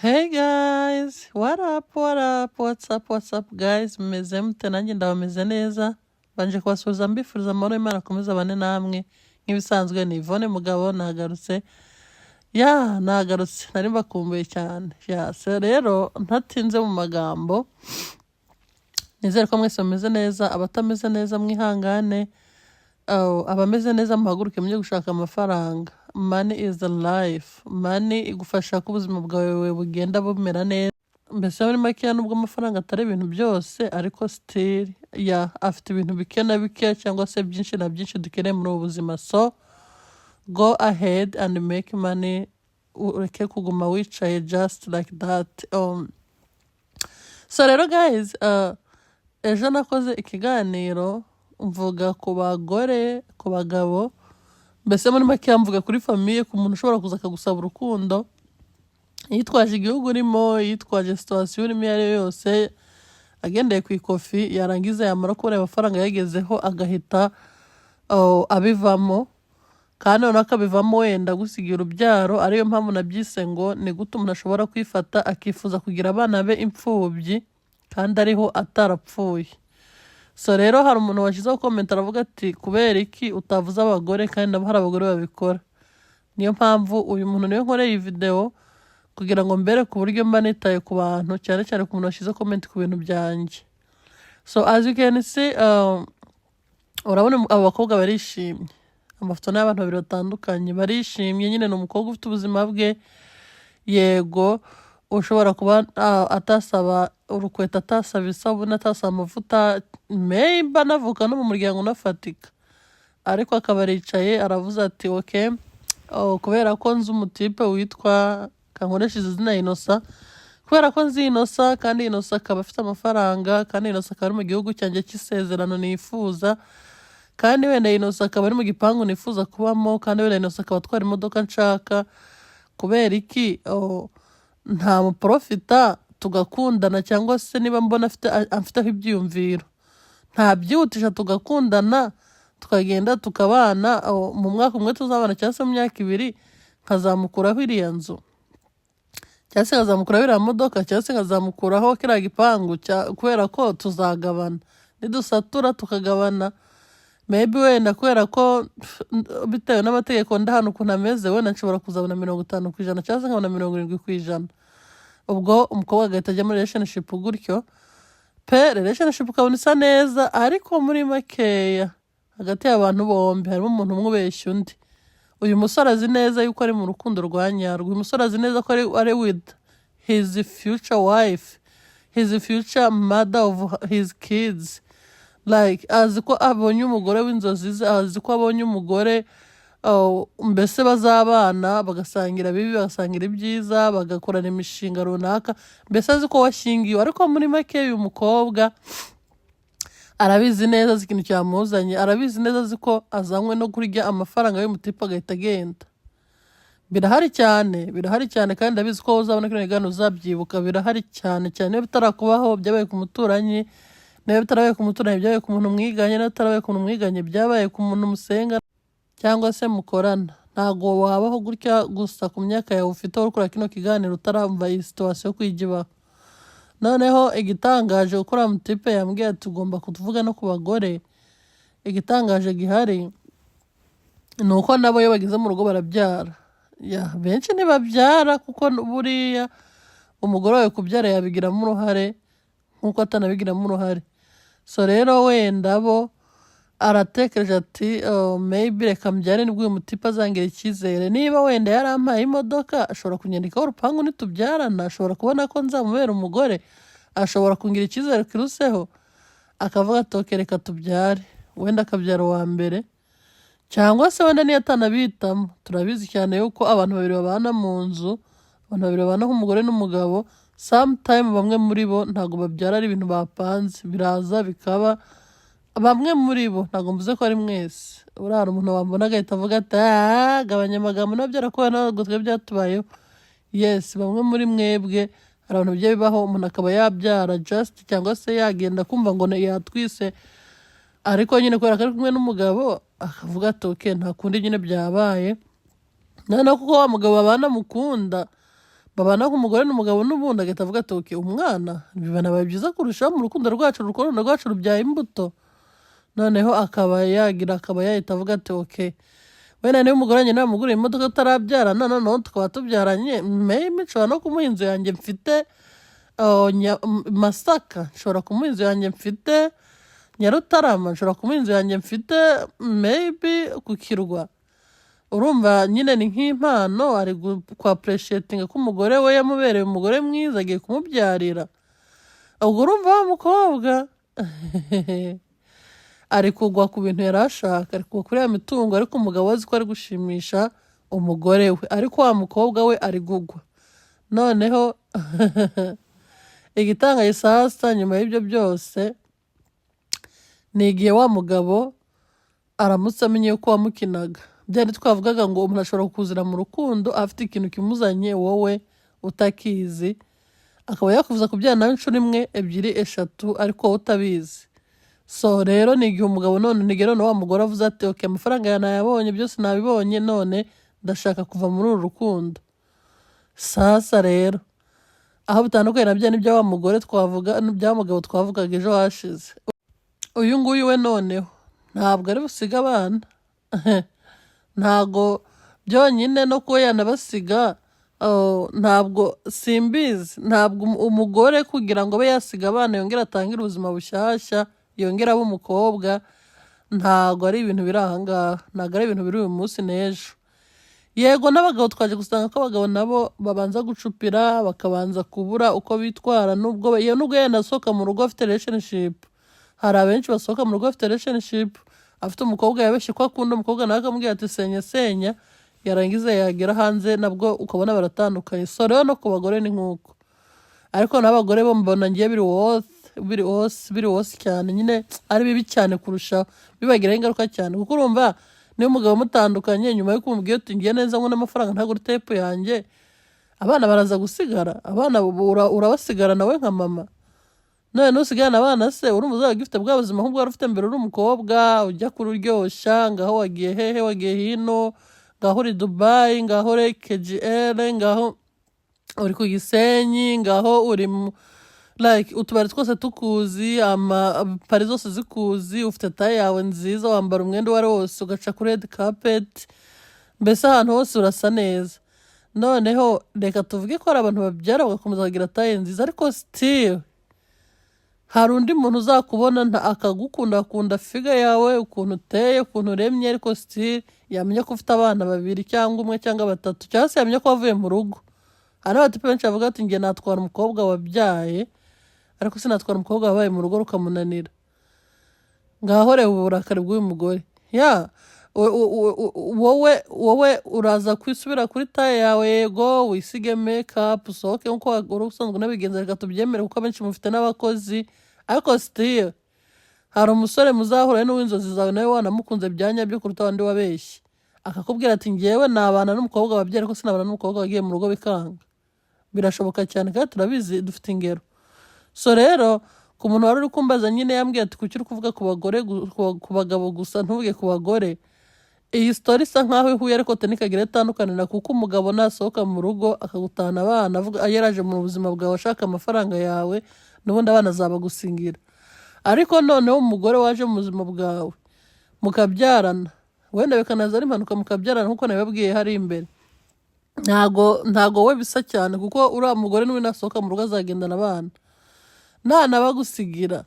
Hey guys, what up, what up, what's up, what's up guys, mumeze mute? Nanjye ndabameze neza. Banje kubasuhuza mbifuriza amahoro y'Imana akomeze abane namwe. Nk'ibisanzwe ni Yvonne Mugabo, nagarutse. Ya, nagarutse, nari mbakumbuye cyane. Yeah, so rero ntatinze mu magambo, nizere ko mwese mumeze neza, abatameze neza mwihangane. Oh, abameze neza muhaguruke mujye gushaka amafaranga. Money is the life. Money igufasha ko ubuzima bwawe bugenda bumera neza. Mbese muri makeya, nubwo amafaranga atari ibintu byose, ariko still ya afite ibintu bike na bike cyangwa se byinshi na byinshi dukeneye muri ubu buzima. So go ahead and make money, ureke kuguma wicaye just like that. So rero guys, ejo nakoze ikiganiro mvuga ku bagore, ku bagabo, mbese muri make mvuga kuri famille, ku muntu ushobora kuza akagusaba urukundo yitwaje igihugu urimo, yitwaje situation urimo iyo ari yo yose, agendeye ku ikofi, yarangiza yamara kubona amafaranga yagezeho agahita, oh, abivamo, kandi noneho akabivamo wenda gusigira urubyaro. Ariyo mpamvu nabyise ngo ni gute umuntu ashobora kwifata akifuza kugira abana be imfubyi kandi ariho atarapfuye. So rero hari umuntu washyizeho comment aravuga ati: "Kubera iki utavuze abagore kandi nabo hari abagore babikora?" Niyo mpamvu uyu muntu niwe nkoreye iyi video, kugira ngo mbere ku buryo mba nitaye ku bantu, cyane cyane ku muntu washyize comment ku bintu byanjye. So as you can see, urabona abo bakobwa barishimye. Amafoto ni y'abantu babiri batandukanye barishimye nyine. Ni umukobwa ufite ubuzima bwe, yego, ushobora kuba atasaba urukweto, atasaba isabune, atasaba amavuta, maybe anavuka no mu muryango unafatika, ariko akaba aricaye aravuze ati: "Okay, oh, kubera ko nzi umutipe witwa kankoresha izina Inosa, kubera ko nzi Inosa, kandi Inosa akaba afite amafaranga, kandi Inosa akaba ari mu gihugu cyanjye cy'isezerano nifuza, kandi wenda Inosa akaba ari mu gipangu nifuza kubamo, kandi wenda Inosa akaba atwara imodoka nshaka, kubera iki, oh, nta muprofita tugakundana? Cyangwa se niba mbona afite amfiteho ibyiyumviro, ntabyihutisha tugakundana, tukagenda tukabana, oh, mu mwaka umwe tuzabana cyangwa se mu myaka 2 nkazamukuraho iriya nzu, cyangwa se nkazamukuraho iriya modoka, cyangwa se nkazamukuraho kiriya gipangu, kubera ko tuzagabana nidusatura tukagabana. Maybe wenda kubera ko bitewe n'amategeko ndahano ukuntu ameze, wenda nshobora kuzabona 50% cyangwa se nkabona 70%." Ubwo umukobwa agahita ajya muri relationship gutyo pe, relationship ukabona isa neza, ariko muri makeya hagati y'abantu bombi harimo umuntu umwe ubeshya undi. Uyu musore azi neza yuko ari mu rukundo rwa nyarwo. Uyu musore azi neza ko ari with his future wife, his future mother of his kids. Like, azi ko abonye umugore w'inzozi ze, azi ko abonye umugore, oh, mbese bazabana, bagasangira bibi, bagasangira ibyiza, bagakorana imishinga runaka, mbese azi ko washyingiwe. Ariko muri make uyu mukobwa arabizi neza, azi ikintu cyamuzanye, arabizi neza, azi ko azanywe no kurya amafaranga y'umutipe agahita agenda. Birahari cyane, birahari cyane, kandi ndabizi ko uzabona kino kiganiro uzabyibuka. Birahari cyane cyane. Niba bitarakubaho, byabaye ku muturanyi. Niba bitarabaye ku muturanyi, byabaye ku muntu mwiganye. Niba bitarabaye ku muntu mwiganye, byabaye ku muntu musenga cyangwa se mukorana. Ntabwo wabaho gutya gusa ku myaka yawe ufite uri kureba kino kiganiro utaramva iyi situation ko ijya ibaho. Noneho igitangaje, kuko uriya mutipe yambwiye ati tugomba kuvuga no ku bagore, igitangaje gihari ni uko nabo iyo bageze mu rugo barabyara. Ya, benshi ntibabyara, kuko buriya umugore wawe kubyara yabigiramo uruhare nk'uko atanabigiramo uruhare. So rero wenda bo aratekereje ati: "Oh, maybe reka mbyare, nibwo uyu mutipe azangira icyizere. Niba wenda yarampaye imodoka, ashobora kunyandikaho urupangu nitubyarana, ashobora kubona ko nzamubera umugore, ashobora kungira icyizere kiruseho," akavuga ati: "Okay, reka tubyare." Wenda akabyara uwa mbere, cyangwa se wenda niyo atanabitamo. Turabizi cyane yuko abantu babiri babana mu nzu, abantu babiri babana nk'umugore n'umugabo, sometime bamwe muri bo ntabwo babyara ari ibintu bapanze, biraza bikaba. Bamwe muri bo, ntabwo mvuze ko ari mwese. Uriya hari umuntu wambona agahita avuga ati: "Ah, gabanya amagambo, nabyo byarakubaye, ntabwo twe byatubayeho." Yes, bamwe muri mwebwe hari abantu bijya bibaho, umuntu akaba yabyara just, cyangwa se yagenda kumva ngo yatwise, ariko nyine kubera ko ari kumwe n'umugabo akavuga ati: "Okay, nta kundi nyine byabaye." Noneho kuko wa mugabo babana mukunda, Babana nk'umugore n'umugabo n'ubundi, agahita avuga ati: "Okay, umwana binabaye byiza kurushaho mu rukundo rwacu, urukundo rwacu rubyaye imbuto." Noneho akaba yagira, akaba yahita avuga ati: "Okay, wenda niba umugore wanjye namuguriye imodoka tutarabyarana, noneho tukaba tubyaranye, maybe nshobora no kumuha inzu yanjye mfite Masaka, nshobora kumuha inzu yanjye mfite Nyarutarama, nshobora kumuha inzu yanjye mfite maybe ku Kirwa." Urumva nyine ni nk'impano, ari kwa appreciatinga ko umugore we yamubereye umugore mwiza, agiye kumubyarira. Ubwo urumva wa mukobwa ari kugwa ku bintu yari ashaka, ari kugwa kuri ya mitungo, ariko umugabo azi ko ari gushimisha umugore we, ariko wa mukobwa we ari kugwa. Noneho igitangaje sasa nyuma y'ibyo byose ni igihe wa mugabo aramutse amenye ko wamukinaga. Byari twavugaga ngo umuntu ashobora kukuzira mu rukundo afite ikintu kimuzanye wowe utakizi, akaba yakubuza kubyara nawe inshuro imwe, ebyiri, eshatu, ariko wowe utabizi. So rero ni igihe umugabo none, ni igihe none wa mugore avuze ati: "Okay, amafaranga yawe nayabonye, byose nabibonye, none ndashaka kuva muri uru rukundo." Sasa rero aho bitandukanye na bya n'ibya wa mugore twavuga, n'ibya wa mugabo twavugaga ejo hashize, uyu nguyu we noneho ntabwo ari busiga abana. Ntabwo byonyine no kuba yanabasiga, oh, ntabwo simbizi. Ntabwo umugore kugira ngo abe yasiga abana yongere atangire ubuzima bushyashya, yongere abe umukobwa, ntabwo ari ibintu biri aha ngaha, ntabwo ari ibintu biri uyu munsi n'ejo. Yego, n'abagabo twaje gusanga ko abagabo nabo babanza gucupira, bakabanza kubura uko bitwara, nubwo yewe nubwo yanasohoka mu rugo afite relationship. Hari abenshi basohoka mu rugo bafite relationship, afite umukobwa yabeshye ko akunda, umukobwa nawe akamubwira ati: "Senya, senya." Yarangiza yagera hanze nabwo ukabona baratandukanye. So rero no ku bagore ni nk'uko, ariko n'abagore bo mbona ngiye biri worse, biri worse, biri worse cyane nyine, ari bibi cyane kurushaho, bibagiraho ingaruka cyane, kuko urumva niba umugabo mutandukanye nyuma yo kumubwira uti: "Ngiye neza ngo n'amafaranga ntabwo uri type yanjye," abana baraza gusigara, abana urabasigara nawe nka mama. None nusigarana abana se, urumva uzaba ugifite bwa buzima nk'ubwo wari ufite mbere uri umukobwa, ujya kururyoshya, ngaho wagiye hehe, wagiye hino, ngaho uri Dubayi, ngaho uri KGL, ngaho uri ku Gisenyi, ngaho uri mu like utubari twose tukuzi, ama pari zose zikuzi, ufite taille yawe nziza, wambara umwenda uwo ari wo wose ugaca kuri red carpet, mbese ahantu hose urasa neza. Noneho reka tuvuge ko hari abantu babyara bagakomeza kugira taille nziza, ariko still hari undi muntu uzakubona akagukunda, akunda figure yawe, ukuntu uteye, ukuntu uremye, ariko still yamenya ko ufite abana babiri cyangwa umwe cyangwa batatu, cyangwa se yamenya ko wavuye mu rugo. Hari n'abatipe benshi bavuga ati: "Njye natwara umukobwa wabyaye, ariko sinatwara umukobwa wabaye mu rugo rukamunanira." Ngaho reba uburakari bw'uyu mugore. Ya wowe uraza kwisubira kuri taille yawe, yego, wisige makeup, usohoke nk'uko wari usanzwe unabigenza, reka tubyemere kuko abenshi mufite n'abakozi, ariko still hari umusore muzahura n'uw'inzozi zawe, nawe wanamukunze bya nyabyo kuruta abandi wabeshye, akakubwira ati: "Ngewe nabana n'umukobwa wabyaye, ariko sinabana n'umukobwa wagiye mu rugo bikanga." Birashoboka cyane kandi turabizi, dufite ingero. So rero ku muntu wari uri kumbaza nyine, yambwiye ati: "Kuki uri kuvuga ku bagore ku bagabo gusa, ntuvuge ku bagore?" Iyi story isa nkaho ihuye, ariko ntikagire itandukanira, kuko umugabo nasohoka mu rugo akagutana abana, avuga yaraje mu buzima bwawe ashaka amafaranga yawe, n'ubundi abana azabagusingira. Ariko noneho umugore waje mu buzima bwawe mukabyarana, wenda bikanaza ari impanuka mukabyarana, nkuko nabibabwiye hari imbere, ntago we bisa cyane, kuko uriya mugore niwe nasohoka mu rugo azagendana abana, ntanabagusigira.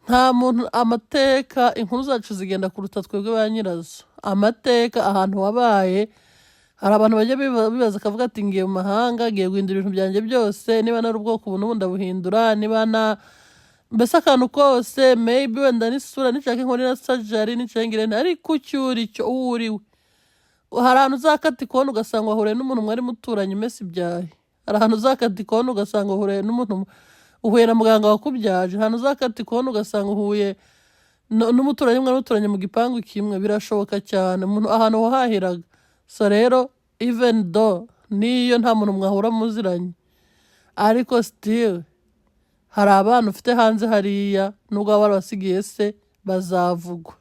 Nta muntu, amateka, inkuru zacu zigenda kuruta twebwe ba nyirazo. Amateka, ahantu wabaye, hari abantu bajya bibaza, akavuga ati: "Ngiye mu mahanga, ngiye guhindura ibintu byanjye byose, niba nari ubwoko ubu n'ubu ndabuhindura, niba na mbese akantu kose, maybe wenda n'isura, nishaka inkoni na surgery, nishaka ngire." Ariko icyo uri cyo, uwo uri we, hari ahantu uzakata ikona ugasanga wahuriye n'umuntu mwari muturanye umesa ibyahi. Hari ahantu uzakata ikona ugasanga uhuriye n'umuntu, uhuye na muganga wakubyaje. Ahantu uzakata ikona ugasanga uhuye n'umuturanyi mwari muturanye mu gipangu kimwe. Birashoboka cyane, umuntu ahantu wahahiraga. So rero even though niyo nta muntu mwahura muziranye, ariko still hari abana ufite hanze hariya, nubwo waba warabasigiye se, bazavugwa,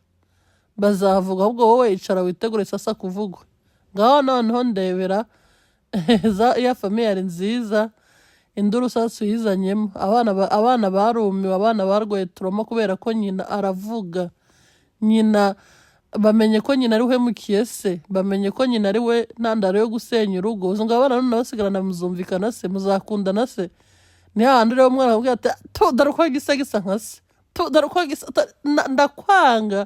bazavugwa. Ahubwo wowe icara witegure sasa kuvugwa. Ngaho noneho ndebera. Ya famille yari nziza, induru sasa uyizanyemo. Abana barumiwe, abana barwaye trauma kubera ko nyina aravuga. Nyina bamenye ko nyina ari uhemukiye se, bamenye ko nyina ari we ntandaro yo gusenya urugo. Uzi ngo abana none basigarana, muzumvikana se? Muzakundana se? Ni hahandi rero umwana akubwira ati: "Tu, dore uko gisa, gisa nka se, tu, dore uko gisa, ndakwanga."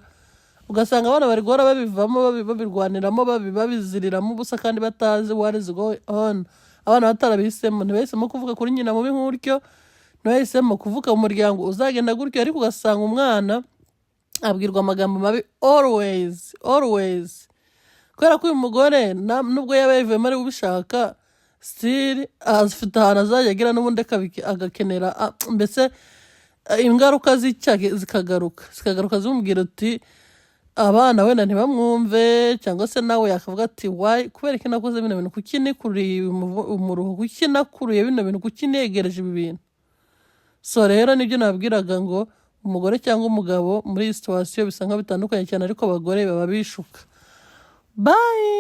Ugasanga abana bari guhora babivamo, babirwaniramo, babiziriramo ubusa kandi batazi what is going on. Abana batarabihisemo, ntibahisemo kuvuga kuri nyina mubi nk'utyo, ntibahisemo kuvuka mu muryango uzagenda gutyo, ariko ugasanga umwana abwirwa amagambo mabi always, always, kubera ko uyu mugore nubwo yaba yavuyemo ari we ubishaka, still afite ahantu azajya agera n'ubundi agakenera, mbese ingaruka z'icyaha zikagaruka zimubwira uti abana wenda ntibamwumve, cyangwa se nawe yakavuga ati: "Why? Kubera ko nakoze bino bintu? Kuki nikuriye umuruho? Kuki nakuruye bino bintu? Kuki negereje ibi bintu?" So rero nibyo nabwiraga ngo umugore cyangwa umugabo muri iyi situation bisa nkaho bitandukanye cyane, ariko abagore baba bishuka. Bye.